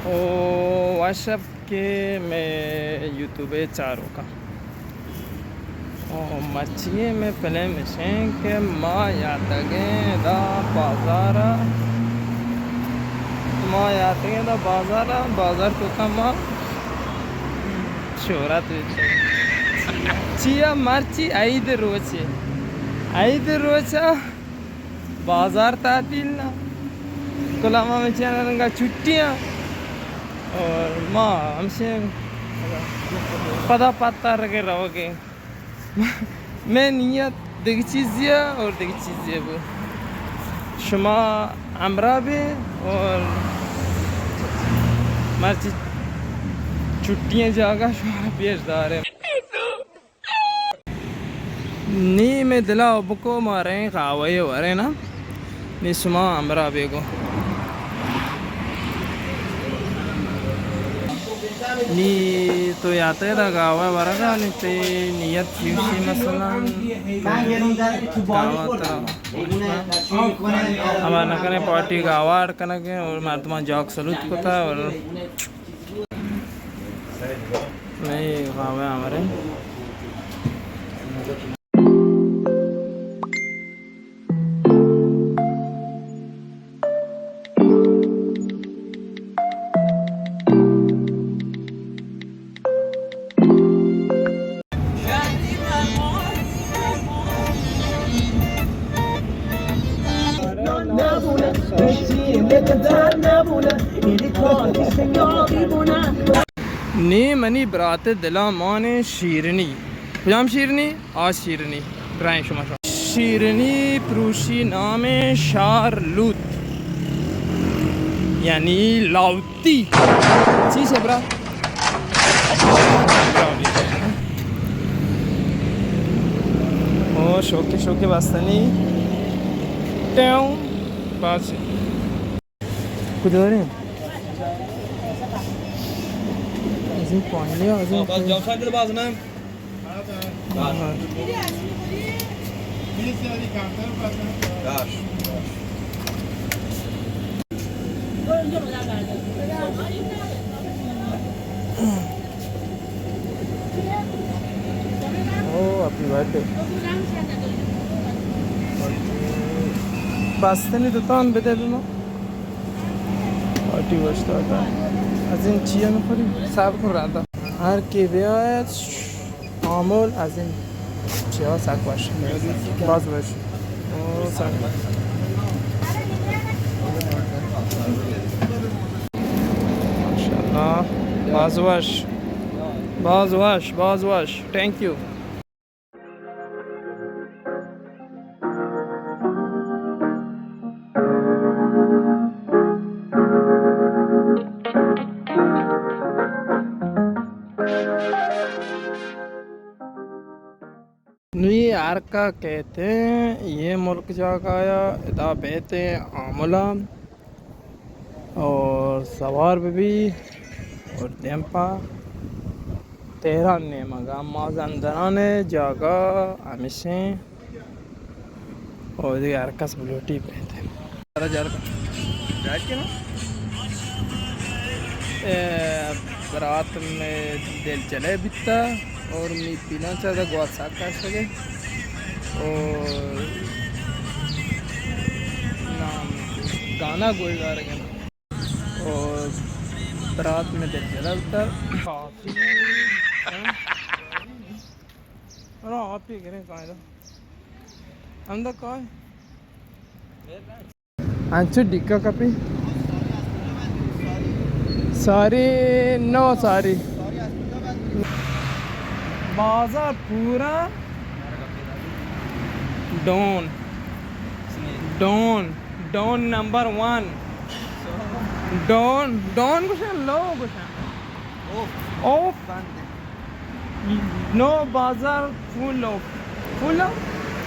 او وش اتک کہ مئے یوٹیوب ءِ چاروکاں۔ او مرچی ءِ مئے پلان اش انت کہ ما یاتگیں ادا بازار ءَ، ما یاتگیں ادا بازار ءَ، بازار توکا ما شہرات بیتگ۔ چیا مرچی عید روچے، عید روچا بازار تعطیل نہ، کلا ما مچیاں رنگا چھٹیاں، اور ما ہمشے پدا پتارگے روگے۔ مئے نیت دگہ چیزی ءَ اور دگہ چیزی ءَ بو۔ شما ہمراہ بے اور مرچی چھٹی ءِ جاگہ شما پیش دارے۔ نی مئے دلا بکو ماریں قہوہ ورے نا۔ نی شما ہمراہ بیگو۔ نی تو یاتے دا قہوہ ورگا، نی تے نیت چیوشی مثلاً قہوہ تا ہما نہ کنے پارٹی قہوہ اڈ کنگے اور مردمان جاک سلوت کتا اور نہیں قہوہ ہمارے۔ نی منی برات دلا مانے شیرنی۔ کجام شیرنی؟ آ شیرنی۔ برائیں شما شما۔ شیرنی پروشی نام شارلوت۔ یعنی لاوتی۔ چی سے برا؟ او شوکے شوکے بستنی۔ ٹیوں۔ باز۔ کجا رہے ہیں؟ از این پانی، از این بس جوشان دل باز نہ۔ او، ہیپی برتھ ڈے۔ بستنی دوتان بدے بما۔ پارٹی وش داتا۔ از این چیا می‌خوری؟ صبر کن رندا۔ ہر کی بیاید، آمول از این چیا سک وش۔ باز وش۔ او، سک وش۔ ماشاءاللہ۔ باز وش۔ باز وش، باز وش۔ Thank you. نوں اے ہر کا کئیت ایں، اے ملک جاگہ ءَ ادا بیت ایں آمل ءَ اور سوار بہ بی اور دیم پہ تہران نیمگ ءَ۔ مازندران ءِ جاگہ ہمیش ایں اور دگہ ہر کس بلوٹی بیت۔ اے برات مئے دل جلے بیتا اور می پیلاں چہ گوات ساک کشگے اور نام گانا گوش دارگے اور برات مئے دل جلے بیتا۔ ارا آپ ہی کریں کائے دا اندر کائے۔ انچو ڈکا کپی۔ ساری، نو ساری۔ بازار پورا down. Down. Down number one. Down, down گوشن، لو گوشن۔ اوف۔ اوف۔ نو بازار full off. Full off?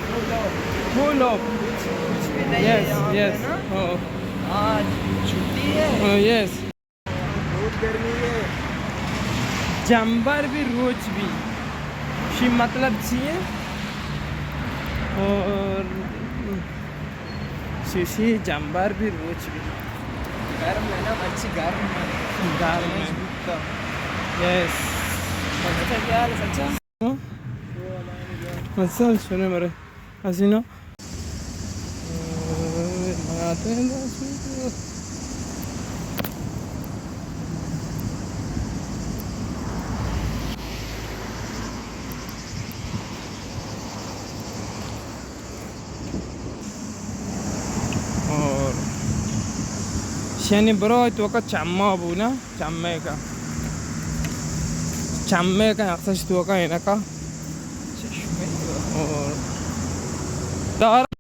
Full off. Full off. کچھ، کچھ بھی نہیں ہے یس، یہاں پہ یس۔ نا۔ ہاں۔ آج چھٹی ہے۔ ہاں، یس۔ بہت گرمی ہے۔ جمبر بھی روچ بھی۔ شی مطلب چی ہے؟ اور شیشی جمبر بھی روچ بھی۔ گرم ہے نا، مچھی گرم ہے۔ گاربیج بوتا۔ یس۔ اچھا، شنے مرے۔ حسینہ۔ اور شنی برو توکا چما بو نا، چمے کا، چمے کا اکسش توکا اینکا۔ اور دار